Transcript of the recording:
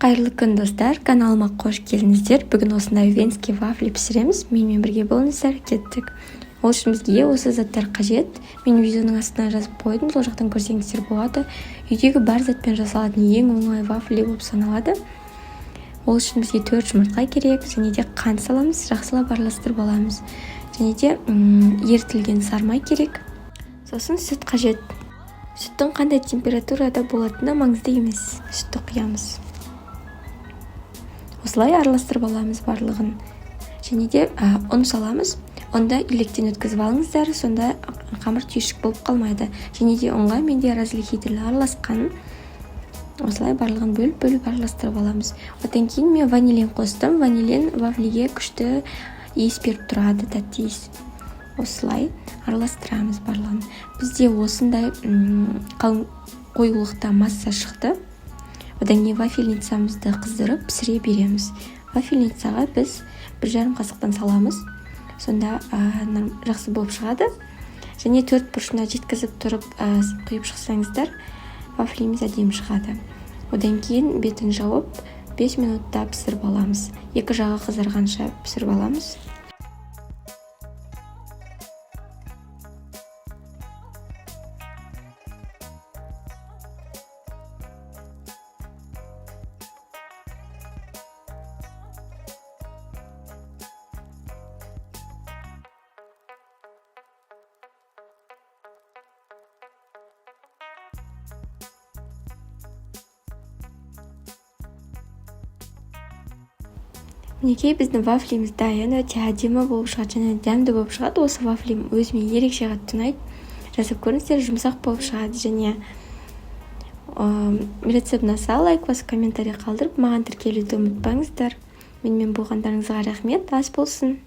Қайырлы күн, достар! Каналыма қош келдіңіздер! Бүгін осындай венский вафли пісіреміз. Менімен бірге болыңыздар. Кеттік! Ол үшін бізге осы заттар қажет. Мен видеоның астына жазып қойдым, сол жақтан көрсеңіздер болады. Үйдегі бар затпен жасалатын ең оңай вафли болып саналады. Ол үшін бізге 4 жұмыртқа керек және де қант саламыз, жақсылап араластырып аламыз. Және де ерітілген сары керек, сосын сүт қажет. Сүттің қандай температурада болатыны маңызды емес, сүтті құямыз. Осылай араластырып аламыз барлығын. Және де ұн саламыз. Ұнды електен өткізіп алыңыздар, сонда қамыр түйіршік болып қалмайды. Және де ұнға менде разрыхлитель араласқан. Осылай барлығын бөліп-бөліп араластырып аламыз. Одан кейін мен ванилин қостым. Ванилин вафлиге күшті иіс беріп тұрады, тәтті иіс. Осылай араластырамыз барлығын. Бізде осындай қалың қоюлықта масса шықты. Одан кейін вафельницамызды қыздырып, пісіре береміз. Вафельницаға біз 1,5 қасықтан саламыз, сонда жақсы болып шығады. Және төрт бұрышына жеткізіп тұрып құйып шықсаңыздар, вафлиміз әдемі шығады. Одан кейін бетін жауып, 5 минутта пісіріп аламыз. Екі жағы қызарғанша пісіріп аламыз. Мінекей, біздің вафлиміз дайын. Өте әдемі болып шығады және дәмді болып шығады. Осы вафлим өзіме ерекше қатты ұнайды. Жасап көріңіздер, жұмсақ болып шығады. Және рецепт ұнаса, лайк басып, комментарий қалдырып, маған тіркелуді ұмытпаңыздар. Менімен болғандарыңызға рахмет. Ас болсын!